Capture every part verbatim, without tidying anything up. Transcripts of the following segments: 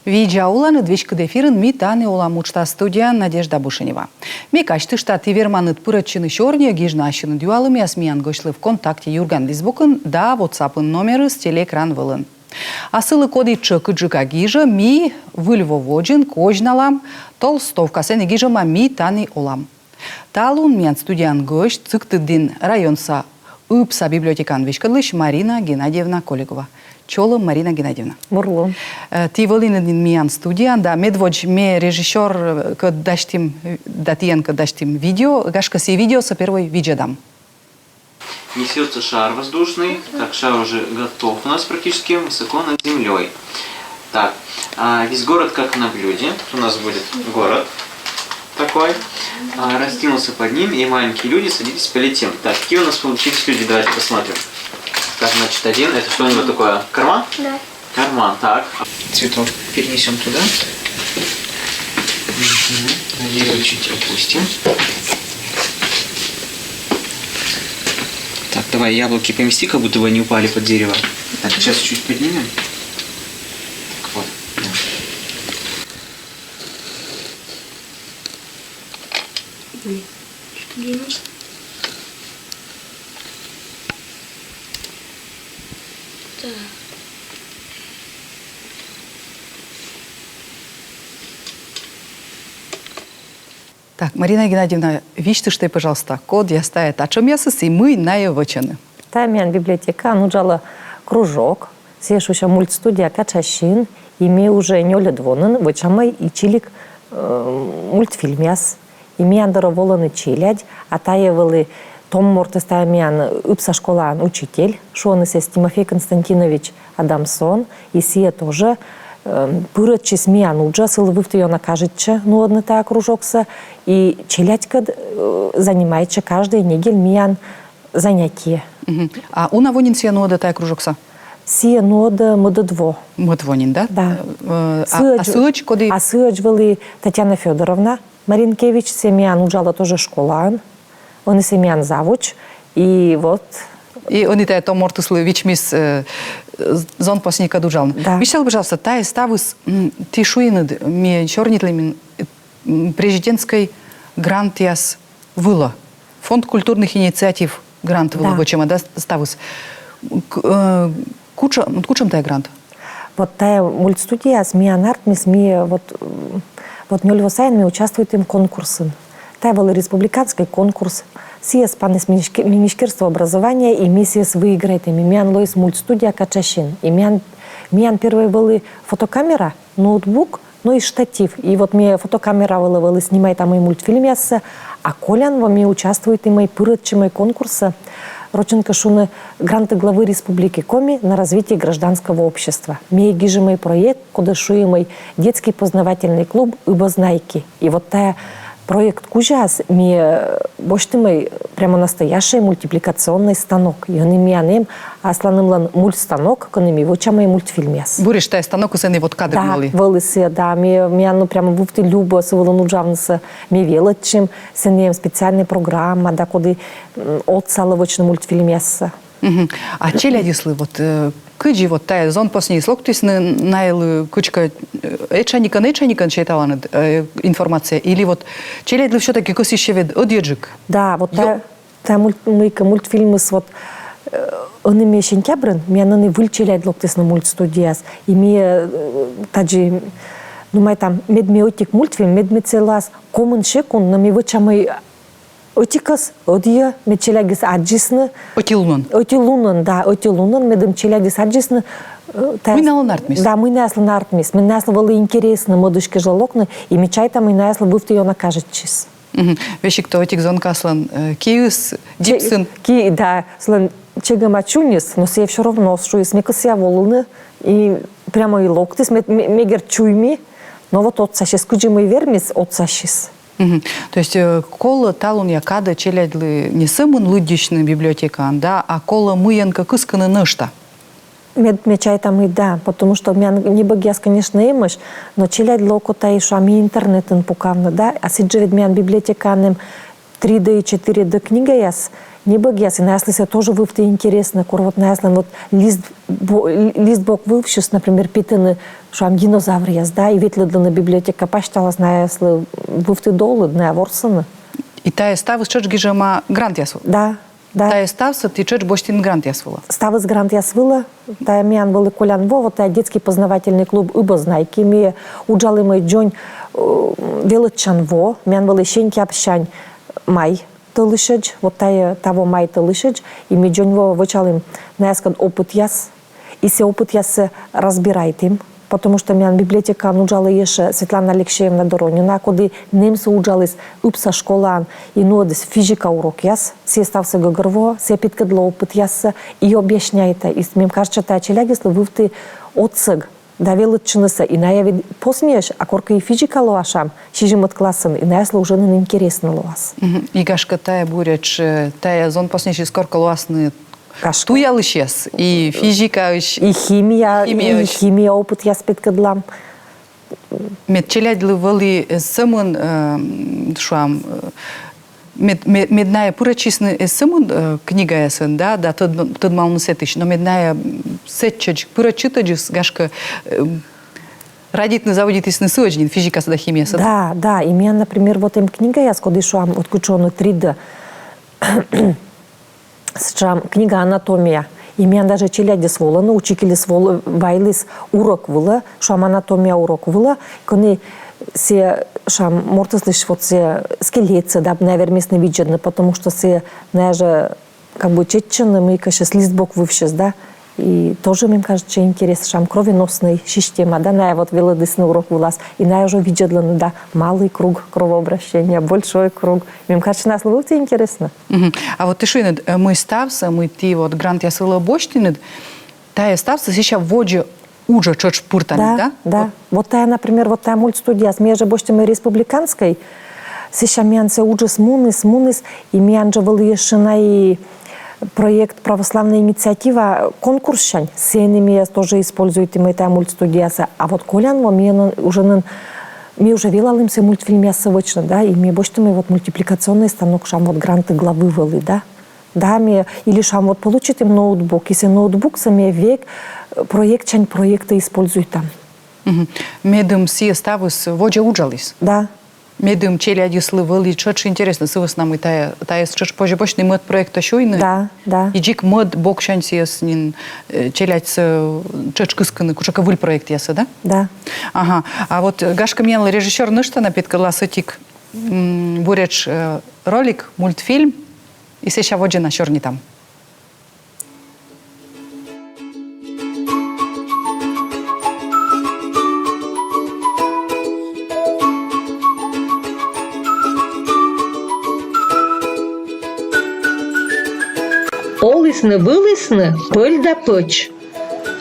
Видза оланныд! Веськыд эфирын «Ми тані олам» уджтас, студияын Надежда Бушенева. Ме казьтышта, ті верманныд пырӧдчыны сёрниӧ, гижны ассьыныд юалӧмъяс миян гӧсьтлы ВКонтакте «Юрган» лист бокын да WhatsApp-ын, номерыс телеэкран вылын. А сылы, коді тшӧкыдджыка гижӧ, ми Выль во водзын козьналам толстовка, сэні гижӧма «Ми тані олам». Талун миян студияын гӧсьт Сыктывдін районса ыпса библиотекаӧн веськӧдлысь Марина Геннадьевна Коллегова. Чолӧм, Марина Геннадьевна. Бур лун. Э, ті вӧлінныд нин миян студияын да, медводз ме режиссёркӧд дасьтім, да, тіянкӧд дасьтім видео, гашкӧ, сійӧ видеосӧ первой видзӧдам. Несется шар воздушный. Так, шар уже готов у нас практически, высоко над землей. Так, а, весь город как на блюде. Тут у нас будет город такой. А, растянулся под ним, и маленькие люди садились, полетим. Так, какие у нас получились люди? Давайте посмотрим. Так, значит, один, это что у него такое? Карман? Да. Карман, так. Цветок перенесем туда. Мгм. На дерево чуть опустим. Так, давай яблоки помести, как будто бы они упали под дерево. Так, сейчас чуть поднимем. Так, вот. Да. Блин, что-то двинулся. Так. Так, Марина Геннадьевна, висьтыштӧй, пожалуйста, кодъяс тайӧ татшӧмъясыс и мый найӧ вӧчӧны? Тайӧ миян библиотекаын уджалӧ кружок, сійӧс шусьӧ «Мультстудия Качасин», и ми уже нёльӧд во нин вӧчамӧй ичӧтик, э, мультфильмъяс. И миян дорӧ волӧны челядь, а тайӧ вӧлі том мортыс, тайӧ миян ыпса школаын учитель, шуӧны сійӧс Тимофей Константинович Адамсон, и сійӧ тоже, э, пырӧдчис миян уджӧ, сылы вывті ёна кажитчӧ нуӧдны тайӧ кружоксӧ, и челядькӧд, э, занимайтчӧ каждӧй недель миян занятие. Мгм. А уна во нин сійӧ нуӧдӧ тайӧ кружоксӧ? Сійӧ нуӧдӧ мӧдӧд во. Мӧд во нин, да? Да. Э, а, а сыӧдз, сыӧдз коді? А сыӧдз вӧлі Татьяна Фёдоровна Маринкевич, сійӧ миян уджалӧ тоже школаын. Ӧні сійӧ миян завуч. И вот. И ӧні тайӧ том мортыслы вичмис, э, зонпосньыкӧд уджалны. Да. Висьтал, пожалуйста, тайӧ ставыс, м, ті шуинныд, ми сёрнитлім нин, м, президентскӧй грантъяс вылӧ. Фонд культурных инициатив грант вылӧ вӧчӧма, да, ставыс. К-, э, кутшӧ-, кутшӧм тайӧ грант? Вот тайӧ мультстудияыс миян артмис, ми вот, м, вот нёль во сайын ми участвуйтім конкурсын. Тайӧ вӧлі республиканскӧй конкурс. Сійӧс паніс министе-, министерство образования, и ми сійӧс выиграйтім. И миян лоис мультстудия Качасин. И миян, миян первой вӧлі фотокамера, ноутбук, но и штатив. И вот ми фотокамера вылӧ вӧлі снимайтамӧй мультфильмъяссӧ, а колян во ми участвуйтімӧй, пырӧдчимӧй конкурсӧ, рочӧн кӧ шуны, «Гранты главы Республики Коми на развитие гражданского общества». Ми гижимӧй проект, кодӧс шуимӧй «Детский познавательный клуб Ыбознайки». И вот тайӧ проект кузяс ми, э, босьтімӧй прямо настоящий мультипликационный станок. И ӧні миян эм асланымлӧн мультстанок, кӧні ми вӧчамӧй мультфильмъяс. Буретш, тайӧ станокыс ӧні вот кадӧ вӧлі. Да, вӧлі сійӧ, да. Ми, миян, ну, прямо вывті любӧ сы вылын уджавнысӧ. Ми велӧдчим, сэні эм специальнӧй программа, да, коді, м, отсалӧ вӧчны мультфильмъяссӧ. Мгм. А челядьыслы вот, э, кыдзи вот тайӧ зонпосньыыс локтісны, найлы кыдзкӧ, э, этшаникӧн, этшаникӧн сеталанныд, э, информация, или вот челядьлы всё-таки кӧсйысьӧ ведь ӧдйӧджык? Да, вот тайӧ, тайӧ мульт-, мыйкӧ мультфильмыс вот, э, ӧні ми сентябрын, миян ӧні выль челядь локтісны мультстудияас. И ми, э, тадзи, ну, ми там, мед ми ӧтик мультфильм, мед ми целас комын секунд, но ми вӧчамӧй ӧтикӧс, ӧдйӧ, мед челядьыс аддзисны. Ӧти лунӧн? Ӧти лунӧн, да, ӧти лунӧн, медым челядьыс аддзисны, э, тайӧ... Мый налӧн артмис. Да, мый наяслӧн артмис. Мый наяслы вӧлі интереснӧ мӧдысь кежлӧ локны, и ми чайтам, мый наяслы вывті ёна кажитчис. Мгм. Весиг то ӧтик зонкаыслӧн, э, киыс дзипсын. Ки, да, сылӧн чегӧма чуньыс, но сійӧ всё равно шуис, ме кӧсъя волыны, и прямо и локтіс, ме, ме, мегӧр чуйми, но вот отсасис, кыдзи мый вермис, отсасис. Мгм. То есть, э, колӧ талунъя кадӧ челядьлы не сӧмын лыддьысьны библиотекаын, да, а колӧ мыйӧнкӧ кыскыны нӧшта. Мед, ме чайта, мый да, потому что миян небӧгъяс, конечно, эмӧсь, но челядьлы окота и, шуам, и интернетын пукавны, да, а сідзжӧ ведь миян библиотекаын эм три дэ и четыре дэ книгаяс, Небӧгъяс, и наяслы сійӧ тоже вывті интереснӧ, кор вот наяслӧн вот лист бо-, лист бок вывсьыс, например, петӧны, шуам, динозавръяс, да, и ветлӧдлӧны библиотека пасьталас, наяслы вывті долыд, ная ворсӧны. И тайӧ ставыс тшӧтш гижӧма грантъяс вылӧ? Да, да. Тайӧ ставсӧ ті тшӧтш босьтінныд грантъяс вылӧ? Ставыс грантъяс вылӧ. Тайӧ миян вӧлі колян во, вот тайӧ детский познавательный клуб «Ыб оз знайки», ми уджалім дзонь, э, велӧдчан во, миян вӧлі сентябрсянь май тӧлысьӧдз, вот тайӧ таво май тӧлысьӧдз, и ми дзонь во вӧчалім наяскӧд опытъяс, и сійӧ опытъяссӧ разбирайтім, потому что миян библиотекаын уджалӧ ещӧ Светлана Алексеевна Доронина, коді нэмсӧ уджаліс Ыбса школаын и нуӧдіс физика урокъяс, сійӧ ставсӧ гӧгӧрвоӧ, сійӧ петкӧдлӧ опытъяссӧ и объясняйтӧ, и с-, мем кажитчӧ, тайӧ челядьыслы вывті отсӧг да велӧдчынысӧ, и ная ведь посньӧсь, а коркӧ и физика лоас, шуам, сизимӧд классын, и наяслы уже нин интереснӧ лоас. Мгм. И гашкӧ тайӧ буретш, э, тайӧ зонпосньӧсьыс коркӧ лоасны, гашкӧ, туялысьяс, и физикаысь, и химия, и химияысь, химия опытъяс петкӧдлам. Мед челядьлы вӧлі, э, сӧмын, э, шуам, э, мед, мед, мед ная пырӧдчисны эз сӧмын, э, книгаясӧн, да, да тӧд-, тӧдмалны сэтысь, но мед ная, м, сэтчӧдз пырӧдчытӧдзыс, гашкӧ, э, радейтны заводитісны сыӧдз нин, физикасӧ да химиясӧ. Да, да, и миян, например, вот эм книгаяс, коді, шуам, вот кутшӧмкӧ три дэ, сэтшӧм книга «Анатомия». И миян даже челядьыс волӧны, учительыс вол-, вайліс урок вылӧ, шуам, анатомия урок вылӧ, кӧні сійӧ, шуам, мортыслысь вот сійӧ скелетсӧ да, ная вермисны видзӧдны, потому что сійӧ, ная жӧ как бы чеччӧны мыйкӧ сійӧс лист бок вывсьыс, да. И тоже, мем кажитчӧ, интерес, шуам, кровеносный система, да, ная вот велӧдісны урок вылас, и ная уже видзӧдлӧны, да, малый круг кровообращения, большой круг. Мем кажитчӧ, наяслы вывті интереснӧ. Мгм. А вот ті шуинныд, э, мый ставсӧ, мый ті вот грантъяс вылӧ босьтінныд, тайӧ ставсӧ сэсся водзӧ уджӧ тшӧтш пыртанныд, да? Да, да. Вот. Вот тайӧ, например, вот тайӧ мультстудияыс, ми жӧ босьтім республиканскӧй, сэсся миян сійӧ уджыс муніс, муніс, и миян жӧ вӧлі ещӧ на и проект «Православная инициатива» конкурссянь, сэні ми тоже используйтім тайӧ мультстудиясӧ. А вот колян во ми уже нин, ми уже велалім сійӧ мультфильмъяссӧ вӧчны, да, и ми босьтім вот мультипликационный станок, шуам, вот гранты главы вӧлі, да. Да, ми, или, шуам, вот получитім ноутбук, и сійӧ ноутбуксӧ ми век, э, проектсянь проектӧ используйтам. Мгм. Медым сійӧ ставыс водзӧ уджаліс. Да. Медым челядьыслы вӧлі тшӧтш интереснӧ, сы вӧсна мый тайӧ, тайӧс тшӧтш позьӧ босьтны, мӧд проектӧ сюйны. Да, да. И дзик мӧд боксянь сійӧс нин, э, челядьсӧ тшӧтш кыскыны кутшӧмкӧ выль проектъясӧ, да? Да. Ага. А вот, э, гашкӧ, миянлы режиссёр нӧшта на петкӧдлас ӧтик, м, буретш, э, ролик, мультфильм, и сэсся водзӧ на сёрнитам. Олісны-вылісны пӧль да пӧч.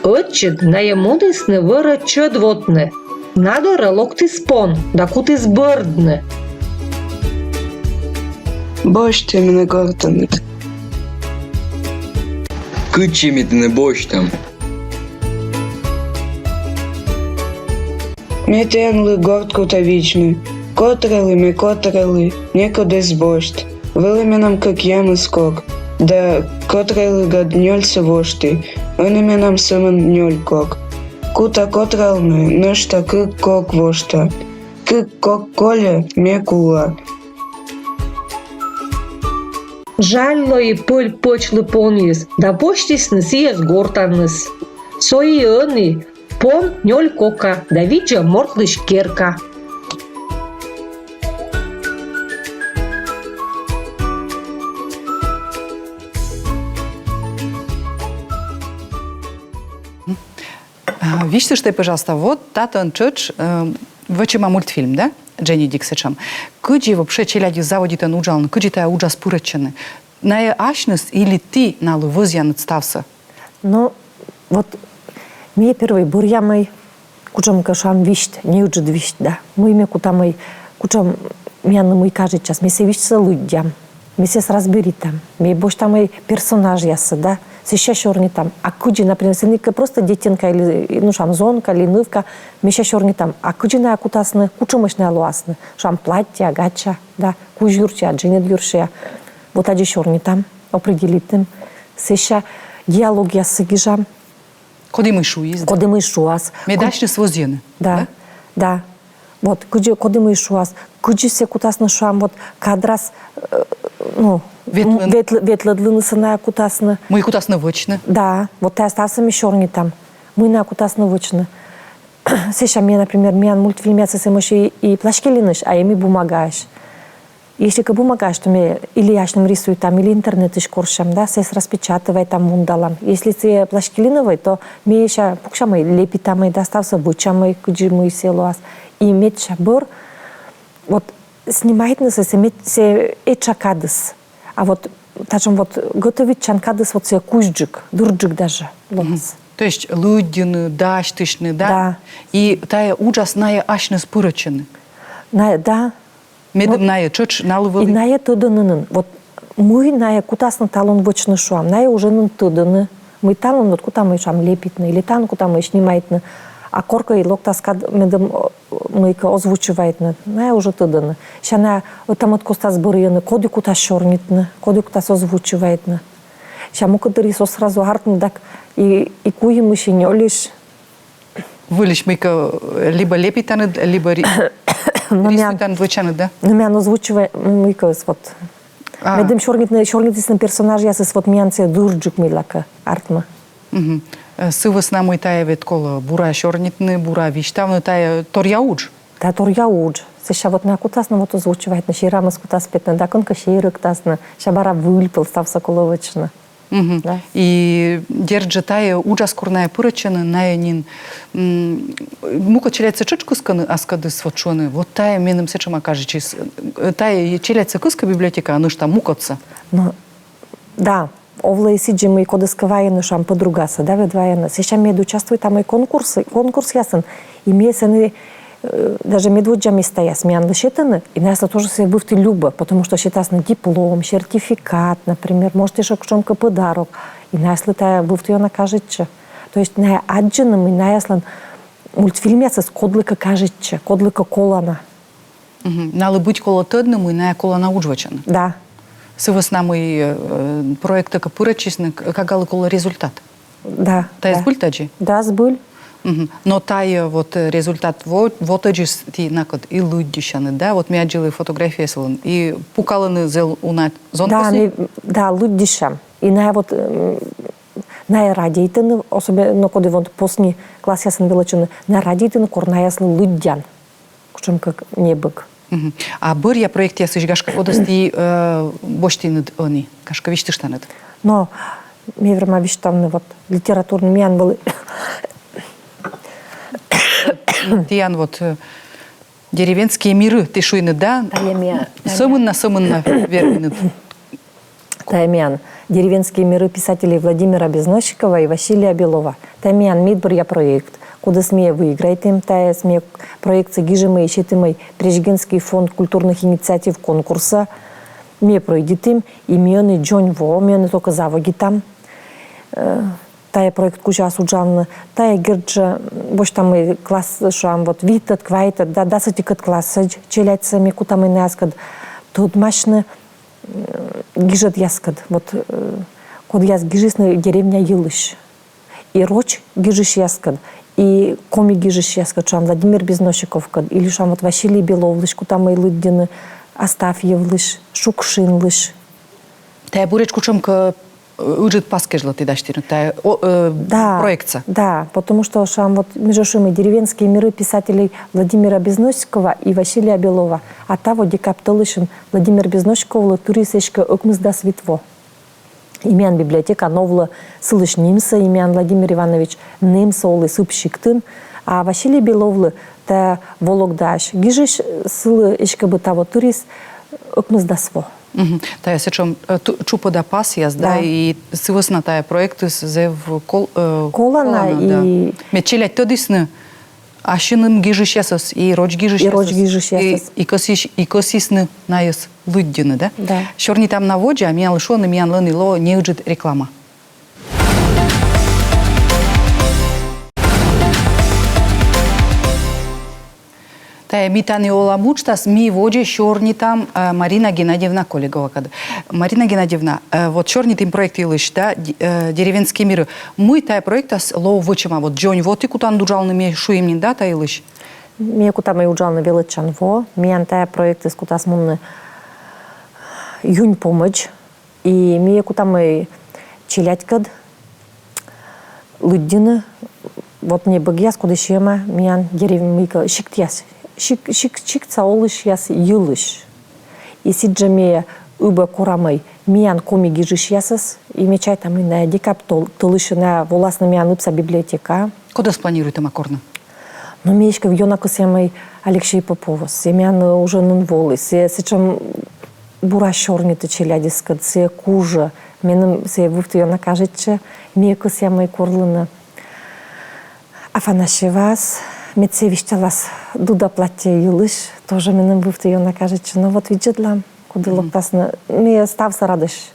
Ӧтчыд найӧ мунісны вӧрӧ чӧд вотны. На дорӧ локтіс пон да кутіс бӧрдны. Босьтӧй менӧ гортаныд. Кытчӧ ме тэнӧ босьтам? Ме тіянлы горт кута видзны. Котралі ме, котралі, некод эз босьт. Вӧлі менам кӧкъямыс кок, да котралігӧн нёльсӧ вошті, ӧні менам сӧмын нёль кок. Кута котралны, нӧшта кык кок вошта. Кык кок кольӧ, ме кула. Жаль лои пӧль пӧчлы понйыс, да босьтісны сійӧс гортаныс. Со и ӧні пон нёль кока да видзӧ мортлысь керка. А, висьтыштӧй, пожалуйста, вот татӧн тшӧтш, э, вӧчӧма мультфильм, да? Дженьыдик сэтшӧм. Кыдзи вообще челядьыс заводитӧны уджалны, кыдзи тайӧ уджас пырӧдчӧны? Найӧ асьныс или ті налы вӧзъянныд ставсӧ? Ну, вот ми первой бӧръямӧй кутшӧмкӧ, шуам, висьт, неыджыд висьт, да. Мый ме кутамӧй, кутшӧм миянлы мый кажитчас, ми сійӧ висьтсӧ лыддям, ми сійӧс разберитам, ми босьтамӧй персонажъяссӧ, да. Сэсся сёрнитам. А кыдзи, например, сэні кӧ просто детинка или, ну, шуам, зонка или нывка, ми сэсся сёрнитам. А кыдзи найӧ кутасны, кутшӧмӧсь найӧ лоасны? Шуам, платтьӧ, гача, да, кузь юрсиа, дженьыд юрсиа. Вот аддзи сёрнитам. Определитім. Сэсся диалогъяссӧ гижам. Коді мый шуис, да? Коді мый шуас. Мед асьныс вӧзйӧны. Да, да. Вот, кыдзи, коді мый шуас, кыдзи сійӧ кутасны, шуам, вот, кадрас, э, ну, ветлӧн, ветлӧ-, ветлӧдлыны сійӧ найӧ кутасны. Мый кутасны вӧчны. Да, вот тайӧ ставсӧ ми сёрнитам. Мый найӧ кутасны вӧчны. Сэсся ме, например, миян мультфильмъясыс эмӧсь и, и пластилинысь, а эм и бумагаысь. Если кӧ бумагаысь, то ме или асьным рисуйтам, или интернетысь корсям, да, сійӧс распечатывайтам, вундалам. Если сійӧ пластилиновӧй, то ме сэсся пуксямӧй, лепитамӧй, да, ставсӧ вӧчамӧй, кыдзи мый сійӧ лоас. И медся бӧр, вот, снимайтны сійӧс, мед сійӧ этша кадыс. А вот татшӧм вот готовитчан кадыс вот сійӧ кузьджык, дырджык даже лоас. То есть лыддьыны, дасьтысьны, да? Да. И тайӧ уджас найӧ асьныс пырӧдчӧны. Найӧ, да. Медым, ну, найӧ тшӧтш налы вӧлі. И найӧ тӧдӧны нин. Вот мый найӧ кутасны талун вӧчны, шуам. Найӧ уже нин тӧдӧны. Мый талун вот кутам мый, шуам, лепитны, или талун кутам мый снимайтны. А коркӧ и локтас кад, медым, о, мыйкӧ озвучивайтны. Найӧ уже тӧдӧны. Сэсся найӧ ӧта-мӧд костас бӧрйӧны, коді кутас сёрнитны, коді кутас озвучивайтны. Сэсся мукӧддырйи со сразу артмӧ, дак и, и куимысь, и нёльысь. Выльысь мыйкӧ, э, либӧ лепитанныд, либӧ ри-, но миян, рисуйтанныд, вӧчанныд, да? Но миян озвучивай-, мыйкӧ вот. А. Медым сёрнитны, сёрнитісны персонажъясыс, вот миян сійӧ дырджык мыйлакӧ артмӧ. Мгм. Э, сы вӧсна мый тайӧ ведь колӧ бура сёрнитны, бура висьтавны, тайӧ торъя удж. Тайӧ торъя удж. Сэсся вот найӧ кутасны вот озвучивайтны, серамыс кутас петны, да кӧнкӧ серӧктасны, сэсся бара выльпӧлӧс ставсӧ колӧ вӧчны. Мгм. Да. И дерт жӧ, тайӧ уджас, кор найӧ пырӧдчӧны, найӧ нин, м, мукӧд челядьсӧ тшӧтш кыскӧны аскӧдыс, вот шуӧны, вот тайӧ меным сэтшӧма кажитчис, э, тайӧ челядьсӧ кыскӧ библиотекаын нӧшта мукӧдсӧ. Но, да, овлӧ и сідзи, мый кодӧскӧ вайӧны, шуам, подругасӧ, да, вед вайӧны. Сэсся мед участвуйтам и конкурс, конкурсъясын, и ме сэні Э, даже медводдза местаяс миянлы сетӧны, и наяслы тоже сійӧ вывті любӧ, потому что сетасны диплом, сертификат, например, может, ещӧ кутшӧмкӧ подарок, и наяслы тайӧ вывті ёна кажитчӧ. То есть найӧ аддзӧны, мый наяслӧн мультфильмъясыс кодлыкӧ кажитчӧ, кодлыкӧ колана. Мгм. Налы быть колӧ тӧдны, мый найӧ колана удж вӧчӧны. Да. Сы вӧсна мый, э, проектӧ кӧ пырӧдчисны, к-, кагалы колӧ результат. Да, да. Тайӧ збыль тадзи? Да, збыль. Мгм. Но тайӧ вот, э, результат во-, вотӧдзыс ті накӧд и лыддьысянныд, да? Вот ме аддзылі фотографияяс вылын. И пукалӧны зэв уна зонтӧ. Да, ме, да, лыддьысям. И найӧ вот, м, найӧ радейтӧны, особенно коді вот посни классъясын велӧдчӧны, найӧ радейтӧны, кор наяслы лыддян. Кутшӧмкӧ небӧг. Мгм. А бӧръя проектъясысь, гашкӧ, кодӧс ті, э, босьтінныд ӧні, гашкӧ, висьтыштанныд? Но ме верма висьтавны вот литературнӧй, миян вӧлі. Тіян вот, э, «Деревенские миры», ті шуинныд, да? Тайӧ миян, тайӧ миян. Сӧмын на, сӧмын на верминныд. Тайӧ миян «Деревенские миры» писателей Владимира Безносикова и Василия Белова. Тайӧ миян медбӧръя проект, кодӧс ми выиграйтім. Тайӧс ми, проектсӧ гижимӧй и сетімӧй Пресгинский фонд культурных инициатив конкурсӧ. Ми пройдитім, и ми ӧні дзонь во, ми ӧні только заводитам. Э, тайӧ проект кузяс уджавны, тайӧ герджык босьтам ми класс, шуам, вот витӧд, квайтӧд, да, дас ӧтикӧд классӧдз челядьсӧ, ми кутам ми наяскӧд тӧдмасьны, м, гижӧдъяскӧд, вот, э, кодъяс гижисны деревня йылысь. И роч гижысьяскӧд, и коми гижысьяскӧд, шуам, Владимир Безносиковкӧд, или, шуам, вот Василий Беловлысь кутам ми лыддьыны, Астафьевлысь, Шукшинлысь. Тайӧ буретш кутшӧмкӧ, э, ыджыд пас кежлӧ ті дасьтінныд тайӧ, о, э, да, проектсӧ. Да, потому что, шуам, вот ми жӧ шуим, «Деревенские миры» писателей Владимира Безносикова и Василия Белова. А таво декабрь тӧлысьын Владимир Безносиковлы тырис эськӧ ӧкмысдас вит во. И миян библиотека новлӧ сылысь нимсӧ, и миян Владимир Иванович нэмсӧ оліс Ыб сиктын, а Василий Беловлы, тайӧ Вологдаысь гижысь, сылы эськӧ бы таво тырис ӧкмысдас во. Мгм. Тайӧ сэтшӧм, э, ту-, тшупӧда пасъяс, да, да, и сы вӧсна тайӧ проектыс зэв кол-, э, колана, колана, да. И мед челядь тӧдісны, Ассьыным гижысьясӧс и роч гижысьясӧс. И роч гижысьясӧс. И, и кӧсйысь-, и кӧсйисны найӧс лыддьыны, да? Да. Сёрнитам на водзӧ, а миянлы шуӧны, миян ӧні лоӧ неыджыд реклама. Тайӧ «Ми тані олам» уджтас ми водзӧ сёрнитам, э, Марина Геннадьевна Колеговакӧд. Марина Геннадьевна, э, вот сёрнитім проект йылысь, да, д-, э, «Деревенские миры». Мый тайӧ проектас лоӧ вӧчӧма? Вот дзонь во ті кутанныд уджалны, ми шуим нин, да, тайӧ йылысь? Ми кутам уджалны велӧдчан во, миян тайӧ проектыс кутас мунны юнь помӧдз. И ми кутам челядькӧд лыддьыны вот небӧгъяс, коді сиӧма миян дерев-, мыйкӧ, сиктъяс, сик-, сик-, сиктса олысьяс йылысь. И сідзжӧ ми ыбӧ корам миян коми гижысьясӧс, и ме чайта, мый найӧ декабрь тӧл-, тӧлысьын найӧ воласны миян ыпса библиотекаӧ. Кодӧс планируйтӧма корны? Но ми эськӧ ёна кӧсъям Алексей Поповӧс, сійӧ миян уже нин воліс, сійӧ сэтшӧм бура сёрнитӧ челядьыскӧд, сійӧ кужӧ. Меным сійӧ вывті ёна кажитчӧ, ми кӧсъям корлыны Афанасьеваӧс, мед сійӧ висьталас Дуда платье йылысь, тоже меным вывті ёна кажитчӧ. Но вот видзӧдлам, коді локтасны, ми ставсӧ радӧсь.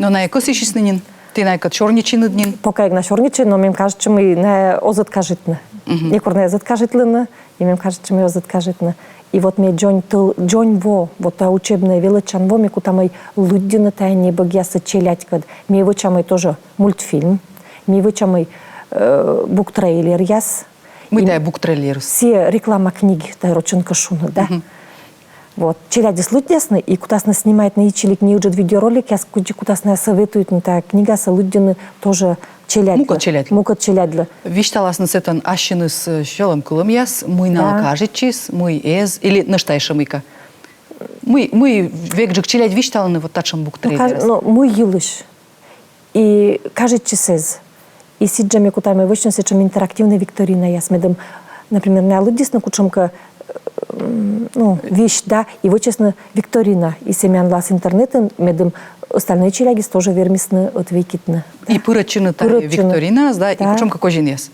Но найӧ кӧсйысисны нин, ті найӧкӧд сёрнитчинныд нин? Пока эг на сёрнитчы, но мен кажитчӧ, мый найӧ оз откажитны. Некор найӧ оз откажитлыны, и мен кажитчӧ, мый оз откажитны. И вот ми дзонь тӧл-, дзонь во, вот та учебнӧй велӧдчан во ми кутам лыддьыны тайӧ небӧгъяссӧ челядькӧд. Ми вӧчам тоже мультфильм, ми вӧчам, э, буктрейлеръяс. Мый тайӧ буктрейлер? Сійӧ реклама книги, тайӧ рочӧн кӧ шуны, да. Вот. Челядьыс лыддясны и кутасны снимайтны ичӧтик неыджыд видеороликъяс, кыдзи кутасны советуйтны тайӧ книгасӧ лыддьыны тоже челядьлы. Мукӧд челядьлы. Мукӧд челядьлы. Висьталасны сэтӧн ассьыныс, э, сьӧлӧм кылӧмъяс, мый налы кажитчис, мый эз, или нӧшта ещӧ мыйкӧ. Мый, мый векджык челядь висьталӧны вот татшӧм буктрейлерӧс? Но, мый йылысь. И кажитчис эз. И сідзжӧ ми кутам вӧчны сэтшӧм интерактивнӧй викторинаяс. Медым, например, найӧ лыддисны кутшӧмкӧ, м, ну, вещь, да, и вӧчасны викторина. И сійӧ миян лоас интернетын, медым остальнӧй челядьыс тоже вермисны ответитны. И пырӧдчыны тайӧ викторинаӧ, да, и кутшӧмкӧ козинъяс.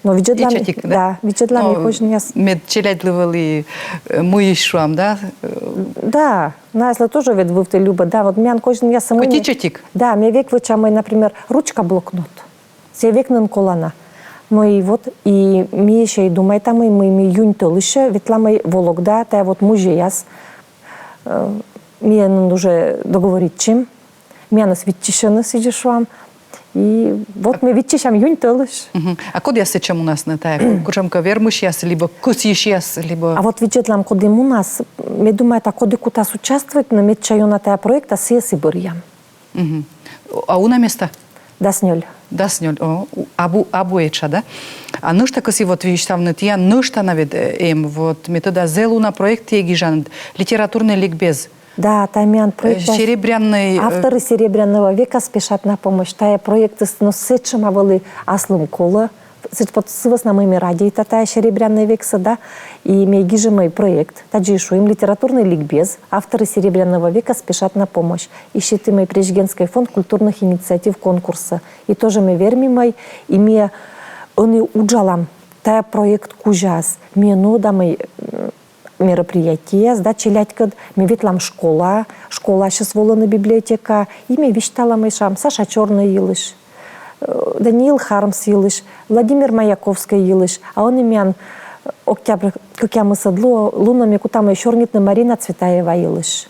Но видзӧдлам. Ичӧтик, да? Да, видзӧдлам и козинъяс. Мед челядьлы вӧлі, э, мыйысь, шуам, да? Да, найӧслы тоже ведь вывті любӧ. Да, вот миян козинъясыс мый. Хоть ичӧтик? Да, ми век вӧчам, например, ручка-блокнот. Сійӧ век нин колана. Но и вот, и ми ещӧ и думайтам, мый ми юнь тӧлысьӧ ветлам Вологда, тайӧ вот музейяс. Э, ми нин уже договоритчим. Миянӧс виччысьӧны, сідзи шуам. И вот ми виччысям юнь тӧлысь. Мгм. А кодъяс сэтчӧ мунасны тайӧ? Кутшӧмкӧ вермысьяс, либӧ кӧсйысьяс, либӧ? А вот видзӧдлам, коді мунас, ме думайта, коді кутас участвуйтны медся ёна тайӧ проектас, сійӧс и бӧръям. Мгм. А уна места? Дас нёль. Дас нёль, о, у-, абу, абу этша, да? А нӧшта кӧсйи вот висьтавны, тіян нӧшта на ведь, э, эм, вот, ме тӧда, зэв уна проект тіян гижанныд, литературнӧй ликбез. Да, тайӧ миян проект. Э, серебряный, э, авторы «Серебряного века» спешат на помощь. Тайӧ проектыс, но, сэтшӧма вӧлі аслым колӧ. Сэтшӧм вот сы вӧсна мый ме радейта тайӧ «Серебряный век»-сӧ, да, и ме гижи, мый проект. Тадзи и шуим: литературный ликбез, авторы «Серебряного века» спешат на помощь. И сетім Президентский фонд культурных инициатив конкурсӧ. И тоже ми вермим, и ми ӧні уджалам тайӧ проект кузяс. Ми нуӧдам, м, мероприятиеяс, да, челядькӧд. Ми ветлам школаӧ, школасьыс волӧны библиотекаӧ, и ми висьталам, шуам, Саша Чёрный йылысь, э, Даниил Хармс йылысь, Владимир Маяковский йылысь. А ӧні миян, э, октябрь кӧкъямысӧд лу-, лунӧ ми кутам сёрнитны Марина Цветаева йылысь.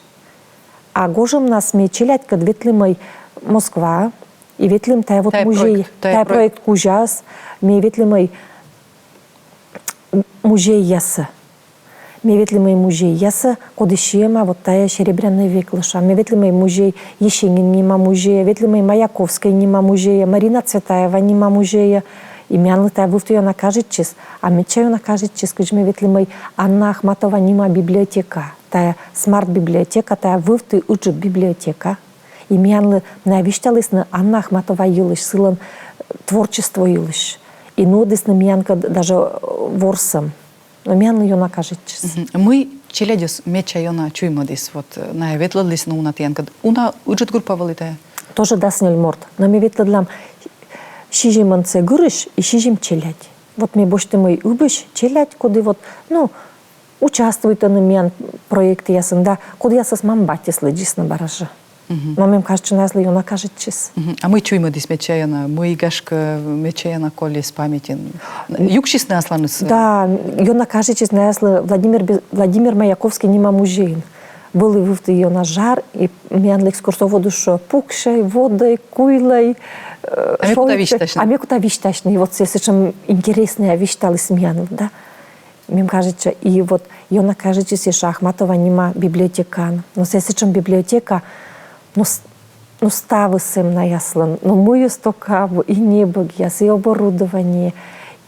А гожӧмнас ми челядькӧд ветлім Москваӧ, и ветлім тайӧ вот музей, тайӧ проект кузяс, ми ветлім музейясӧ. Ми ветлім музейясӧ, коді сиӧма вот тайӧ «Серебряный веклы», шуам. Ми ветлім музей, Есенин нима музейӧ, ветлім Маяковский нима музейӧ, Марина Цветаева нима музейӧ. И миянлы тайӧ вывті ёна кажитчис, а медся ёна кажитчис, кыдз ми ветлім Анна Ахматова нима библиотекаӧ. Тайӧ смарт-библиотека, тайӧ вывті ыджыд библиотека. И миянлы найӧ висьталісны Анна Ахматова йылысь, сылӧн, э, творчество йылысь. И нуӧдісны миянкӧд даже, э, ворсӧм. Но миянлы ёна кажитчис. Мгм. Мый челядьӧс медся ёна чуймӧдіс, вот, э, найӧ ветлӧдлісны уна тіянкӧд? Уна ыджыд группа вӧлі тайӧ? Тоже дас нёль морт. Но ми ветлӧдлам сизимӧнсӧ гырысь и сизим челядь. Вот ми босьтім ыбысь челядь, коді вот, ну, участвуйтӧны миян проектъясын, да, кодъясӧс мам-батьыс лыддисны бара жӧ. Но мем кажется, наяслы ёна кажитчис. Мгм. А мый чуймӧдіс медся ёна, мый, гашкӧ, медся ёна колис памятьын? Юксисны асланыс? Да, ёна кажитчис наяслы Владимир, Бе- Владимир Маяковский нима музейын. Вӧлі вывті ёна жар, и миянлы экскурсоводыс шуӧ: пуксьӧй, водӧй, куйлӧй, э, А ме кута шойччӧй. Висьтасьны. А ме кута Висьтасьны. И вот сійӧ сэтшӧм интереснӧя висьталіс миянлы, да. Мем кажется, и вот ёна кажитчис ещӧ Ахматова нима библиотекаын. Но сійӧ сэтшӧм библиотека, но с- но ставыс эм наяслӧн, но мыйыс только абу: и небӧгъяс, и оборудование,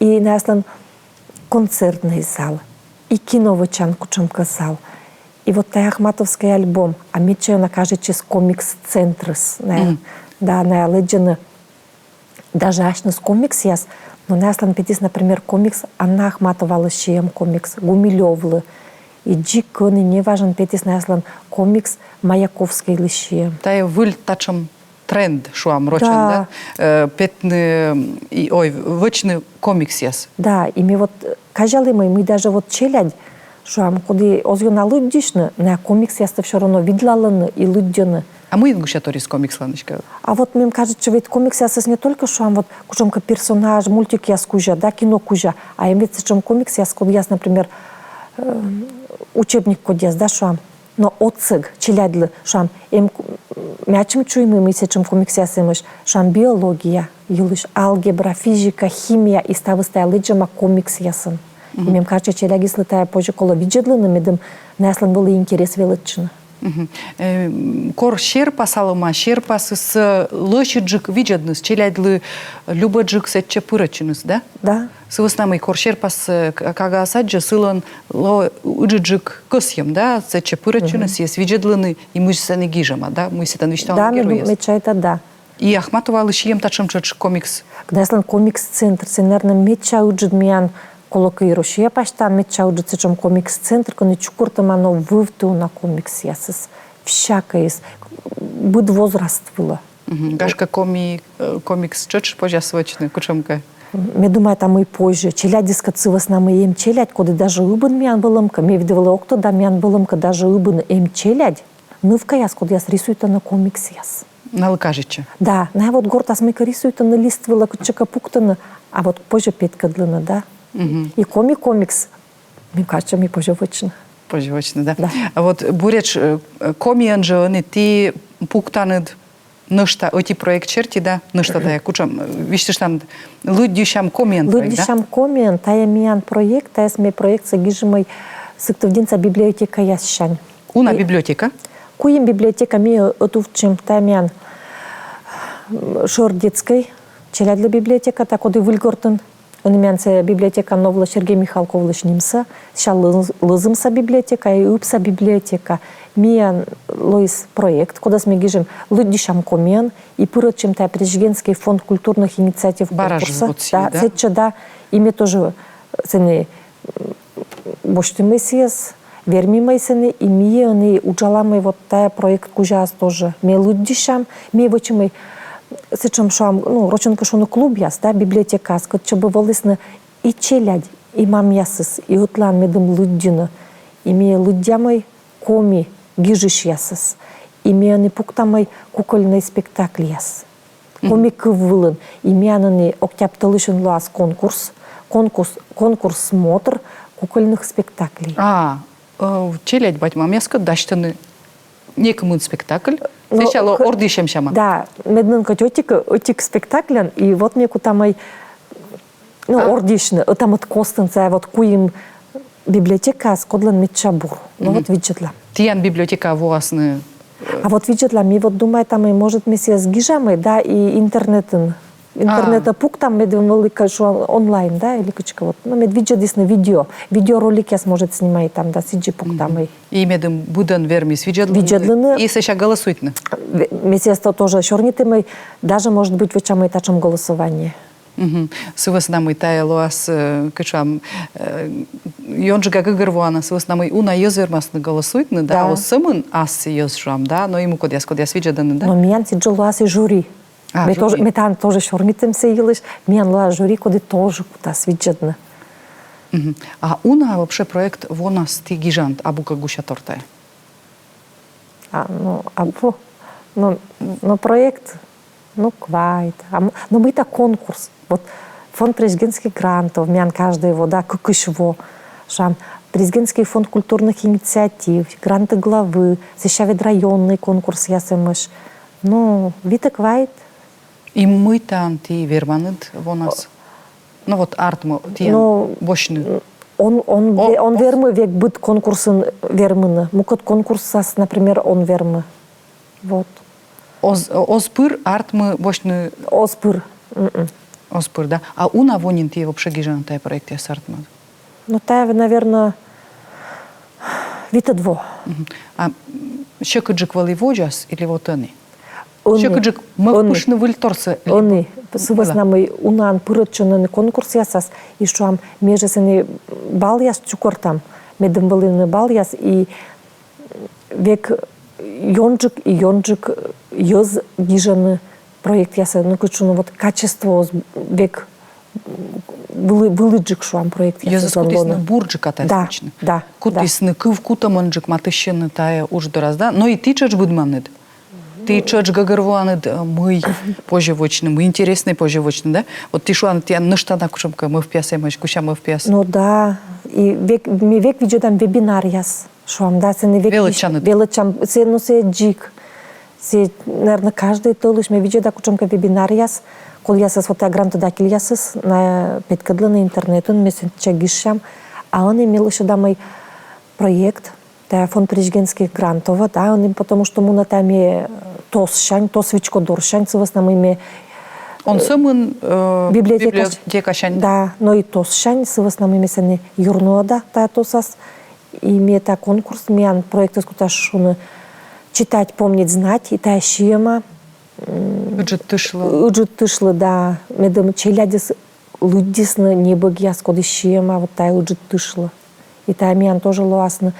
и наяслӧн концертнӧй зал, и кино вӧчан кутшӧмкӧ зал. И вот тая ахматовскӧй альбом, а медся ёна кажитчис комикс-центрыс, ная, да, ная лэдзӧны даже асьныс комиксъяс, но наяслӧн петіс, например, комикс Анна Ахматовалы сиӧм, комикс Гумилёвлы. И дзик ӧні неважӧн петіс наяслӧн комикс Маяковскийлы сиӧм. Тая выль татшӧм тренд, шуам, рочӧн, да? Э, петны, и, ой, вӧчны комиксъяс. Да, и ми вот, э, казялім, мый даже вот челядь, шуам, коді оз ёна лыддьысьны, ная комиксъястӧ всё равно видлалӧны и лыддьӧны. А мыйын гусяторйыс комиксланысь кӧ? А вот мем кажется, ведь комиксъясыс не только, шуам, вот кутшӧмкӧ персонаж, мультикъяс кузя, да, кино кузя, а эм ведь сэтшӧм комиксъяс, кодъяс, например, э, учебник кодъяс, да, шуам, но отсӧг челядьлы, шуам, эм ку- ми ачым чуим, мый сэтшӧм комиксъяс эмӧсь, шуам, биология йылысь, алгебра, физика, химия, и ставыс тая лэдзӧма комиксъясын. И мем кажется, челядьыслы тая позьӧ колӧ видзӧдлыны, медым наяслӧн вӧлі интерес велӧдчыны. Мгм. Э, м, кор серпасалӧма, серпасыс, э, лӧсьыдджык видзӧдныс, челядьлы любӧджык сэтчӧ пырӧдчыныс, да? Да. Сы вӧсна мый кор серпас, э, к- кагаыс аддзӧ, сылӧн лоӧ ыджыдджык кӧсйӧм, да, сэтчӧ пырӧдчыныс, сійӧс видзӧдлыны, и мыйсӧ сэні гижӧма, да, мыйсӧ тан висьталӧма геройяс. Да, медся это, да. И Ахматовалы сиян татшӧм тшӧтш комикс. Наяслӧн комикс-центр, сійӧ, наверно, медся ыджыд миян, колӧкӧ, и Россия пасьтаын медся ыджыд сэтшӧм комикс-центр, кӧні чукӧртӧма на вывті уна комиксъясыс. Всякӧйыс. Быд возраст вылӧ. Мгм. Гашкӧ, коми, э, комикс тшӧтш позяс вӧчны кутшӧмкӧ. Ме думайта, мый позьӧ. Челядьыскӧд сы вӧсна мый эм челядь, коді даже ыбын миян вӧлӧмкӧ, ме видлывлі, ог тӧда, миян вӧлӧмкӧ даже ыбын эм челядь, нывкаяс, кодъяс рисуйтӧны комиксъяс. Налы кажитчӧ. Да, ная вот гортас мыйкӧ рисуйтӧны лист вылӧ, кытчӧкӧ пуктӧны, а вот позьӧ петкӧдлыны, да. И коми комикс, мем кажется, ми позьӧ вӧчны. Позьӧ вӧчны, да. Да. А вот буретш, э, комиӧн жӧ ӧні ті пуктанныд нӧшта ӧти проект серти, да, нӧшта тая, кутшӧм, э, висьтыштан, «Лыддьысям комиӧн» проект, да? «Лыддьысям комиӧн», тая миян проект, таяс ми проектсӧ гижимӧй Сыктывдінса библиотекаяссянь. Уна библиотека? Куим библиотека ми ӧтувтчим, тая миян, м, шӧр детскӧй, челядьлы библиотека, та коді Выльгортын. Ӧні миян сійӧ библиотека новлӧ Сергей Михалковлысь нимсӧ, сэсся Лыз- Лызымса библиотека и Ыбса библиотека. Миян лоис проект, кодӧс ми гижим «Лыддьысям комиӧн», и пырӧдчим тая президентскӧй фонд культурных инициатив конкурсӧ. Да, сэтчӧ, да. И ми тоже сэні, м, босьтімӧй сійӧс, вермимӧй сэні, и ми ӧні уджалам вот тая проект кузяас тоже. Ми лыддьысям, ми вӧчимӧй сэтшӧм, шуам, ну, рочӧн кӧ шуны, клубъяс, да, библиотекаас, кытчӧ бы волісны и челядь, и мамъясыс, и ӧтлаын медым лыддьыны. И ми лыддямӧй коми гижысьясӧс. И ми ӧні пуктамӧй кукольнӧй спектакльяс. Коми кыв вылын. И миян ӧні октябрь тӧлысьын лоас конкурс, конкурс, конкурс-смотр кукольных спектаклей. А, э, челядь бать-мамъяскӧд дасьтӧны некымын спектакль, но сэсся лоӧ к- ордйысьӧм сяма. Да, медым кӧть ӧтик, ӧтик спектакльӧн, и вот ми кутамӧй, ну, ордйысьны, ӧта-мӧд костын, сійӧ вот куим библиотекаас, кодлӧн медся бур. Ну вот видзӧдлам. Тіян библиотекаӧ воасны. А вот видзӧдлам, ми вот думайтамӧй, может, ми сійӧс гижамӧй, да, и интернетын. Интернетӧ пуктам, медым вӧлі кӧ, шуам, онлайн, да, или кыдзкӧ вот. Ну, мед видзӧдісны видео. Видеороликъяс, может, снимайтам, да, сідзи пуктамӧй. И медым быдӧн вермис видзӧдлыны. Видзӧдлыны. И сэсся голосуйтны. Ве- Ми сійӧс то тоже сёрнитімӧй, даже, может быть, вӧчамӧй татшӧм голосование. Мгм. Сы вӧсна мый тая лоас, э, кутшӧм, э, ёнджыка гӧгӧрвоана, сы вӧсна мый уна йӧз вермасны голосуйтны, да, оз сӧмын ас йӧз, шуам, да, но и мукӧдъяс, кодъяс видзӧдӧны, да. Но миян сідзжӧ лоас и жюри. А, ме жюри. Тоже, ме таӧн тоже сёрнитім сы йылысь, миян лоас жюри, коді тоже кутас видзӧдны. Мгм. А уна вообще проект вонас ті гижанныд, абу кӧ гусятор тая? А, ну, абу. Но, но проект, ну, квайт. А м- но мыйта конкурс. Вот фонд президентских грантов, миян каждый во, да, кыкысь во. Шуам, президентский фонд культурных инициатив, гранты главы, сэсся ведь районный конкурсъяс эмӧсь. Ну, витӧ-квайт. И мыйта ті верманныд вонас? Ну вот артмӧ тіян Ну, босьтны. Он, он, О, ве- он о. Вермы век быд конкурсын вермыны. Мукӧд конкурсас, например, он вермы. Вот. Оз, оз пыр артмы босьтны. Оз пыр. М-м. Оз пыр, да. А уна во нин ті вообще гижан тайӧ проектъяс артмӧ? Ну, тайӧ, наверно, витӧд во. Мгм. А м, сьӧкыдджык вӧлі водзас или вот ӧні? Ӧні. Сьӧкыдджык мӧвпыштны выльторсӧ. Ӧні. Сы вӧсна мый унаӧн пырӧдчӧны конкурсъясас, и шуам, ми жӧ сэні балъяс чукӧртам, медым вӧліны балъяс, и век ёнджык и ёнджык йӧз гижӧны проектъясӧ, ну, кыдз шуны, вот качество век вылы-, вылыджык, шуам, проектъясӧн. Йӧзыс кутісны бурджыка тайӧс вӧчны. Да, да. Кутісны кывкутӧмӧнджык матыстчыны тайӧ удж дорас, да? Но и ті тшӧтш быдманныд. Ті тшӧтш гӧгӧрвоанныд, э, мый позьӧ вӧчны, мый интереснӧй позьӧ вӧчны, да? Вот ті шуанныд, тіян нӧшта на кутшӧмкӧ мӧвпъяс эмӧсь, кутшӧм мӧвпъяс. Ну да. И век, ми век видзӧдам вебинаръяс. Шуам, да, сэні век... Велӧдчанныд. Велӧдчам, сэ, ну, сэ дзик. Сэ, наверно, каждый тӧлысь ме видзӧда кутшӧмкӧ вебинаръяс, кодъясӧс вот тайӧ грантодательясыс на петкӧдлӧны интернетын, ме сэтчӧ гижсям. А ӧні ме лӧсьӧда мый проект, тайӧ фонд президентских грантов, да, ӧні, потому что муна тайӧ ме тосянь, тос вичко дорсянь, сы вӧсна мый ме... Он сӧмын, э, Библиотекась. Библиотекасянь. Да, но и тосянь, сы вӧсна мый ме сэні юрнуӧда тайӧ тосас. И ме тайӧ конкурс, миян проектыс кутас шуны «Читать, помнить, знать», и тайӧ сиӧма Ыджыд тышлы. Ыджыд тышлы, да. Медым челядьыс лыддисны небӧгъяс, коді сиӧма вот тайӧ ыджыд тышлы. И тайӧ миян тоже лоасны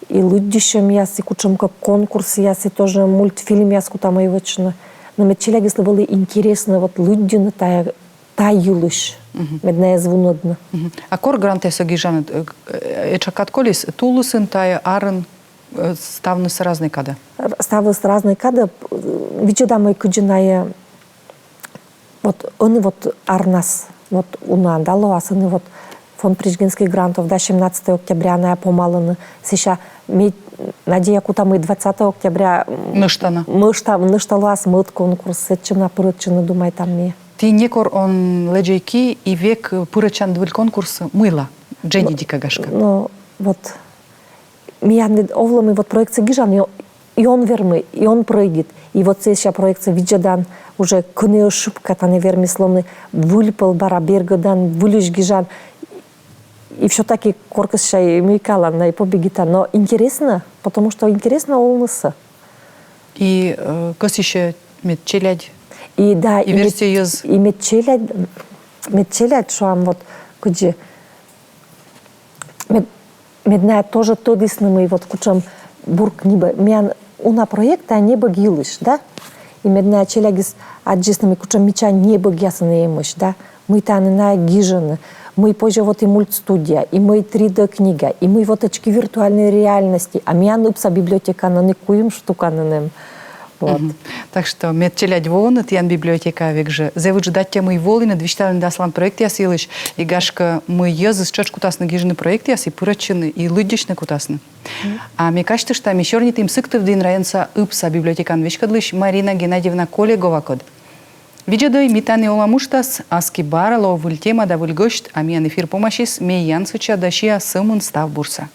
и лыддьысьӧмъяс, и кутшӧмкӧ конкурсъяс, и тоже мультфильмъяс кутам вӧчны. Но мед челядьыслы вӧлі интереснӧ вот лыддьыны тайӧ, тайӧ йылысь, мед найӧ эз вунӧдны. Мгм. А кор грантъясӧ гижанныд, э, э, этша кад колис, тулысын, тайӧ арын, э, ставныс разнӧй кадӧ? Р-, ставныс разнӧй кадӧ, п-, видзӧда мый кыдзи найӧ, вот ӧні вот арнас, вот уна, да, лоас ӧні вот фонд президентских грантов, да, семнадцатое октября найӧ помалӧны, сэсся ме надея кута мый двадцатого октября, м, Нӧшта на. Нӧшта, нӧшта лоас мӧд конкурс, сэтчӧ на пырӧдчыны, думайтам ми. Ті некор он лэдзӧй ки и век, э, пырӧдчанныд выль конкурсӧ, мыйла? Дженьыдика, гашкӧ. Ну, вот, миян ведь овлӧ, мый вот проектсӧ гижан, и, и он вермы, и он прӧйдит. И вот сэсся проектсӧ видзӧдан, уже кӧні ошибка тані вермис лоны, выль пӧль бара бергӧдан, выльысь гижан. И всё-таки коркӧ сэсся и мыйкалан на и победитан. Но интереснӧ, потому что интереснӧ олыны сэсся. И, э, кӧсйысьӧ мед челядь. И да, и мед, верстьӧяс. И мед челядь, мед челядь, шуам, вот, кыдзи, мед, мед найӧ тоже тӧдісны, мый вот кутшӧм бур книга. Миян уна проект — тайӧ небӧг йылысь, да? И мед найӧ челядьыс аддзисны, мый кутшӧм мича небӧгъяс эмӧсь, да? Мый тані найӧ гижӧны, мый позьӧ вот и мультстудия, и мый три дэ книга, и мый вот очки виртуальной реальности, а миян ыпса библиотекаын ӧні куим штука нин эм. Вот. Мгм. Так что мед челядь воӧны тіян библиотекаӧ век жӧ. Зэв ыджыд аттьӧ, мый волінныд, висьталінныд аслам проектъяс йылысь, и гашкӧ, мый йӧзыс тшӧтш кутасны гижны проектъяс и пырӧдчыны, и лыддьысьны кутасны. А ме казьтышта, ми сёрнитім Сыктывдін районса ыпса библиотекаӧн веськӧдлысь Марина Геннадьевна Колеговакӧд. Видзӧдӧй «Ми тані олам» уджтас, аски бара лоӧ выль тема да выль гӧсьт, а миян эфир помасис, ме янсӧдча да сиа сӧмын став бурсӧ.